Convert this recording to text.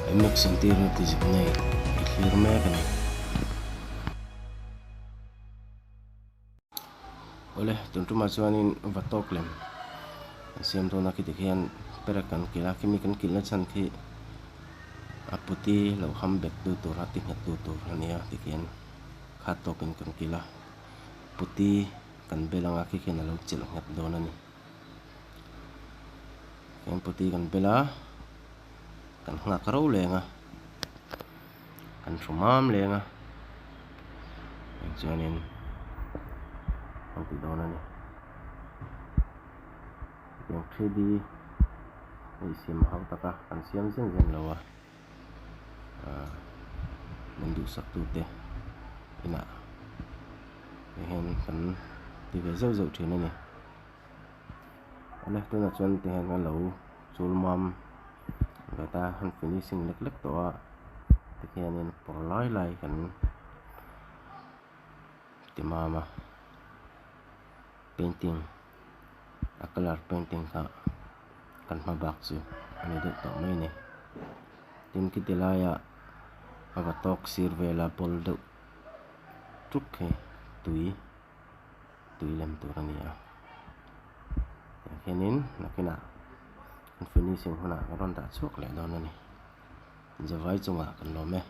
MX Interior Designate i thlir mek a ni. Awle tun tumah chuanin va tawk lem an siam dawn a khiti khian perek kan kilh a khimi kan kilhna chhan khi a puti lo ham bet tu tur a ti nghet tu tur a nia tikhian khat tawkin kan kilh a puti kan bel anga khi khian a lo chelh nghet dawn a ni khian puti kan bel a kan nghak ro leng a. Kan hru mam leng a eng chuanin an ti dawn a ni hetiang 3D hei siam hau taka kan siam zen zen lo a ah min duhsak tute inah hei hian kan ti ve zeuh zeuh thin a ni awle tunah chuan tihian a lo chul mam ve ta han finishing lek lek tawh a tikhianin pawr lai lai kan ti mam a painting a colour painting kha kan hma bak chu a ni deuh tawh mai a ni tin khiti laiah a va tawk sir vela bawl deuh tuk hi tui. tui lem tur a ni a tiang hianin nakinah an finishing hunah kan rawn dah chhuak leh dawn a ni zavai chungah kan lawm e.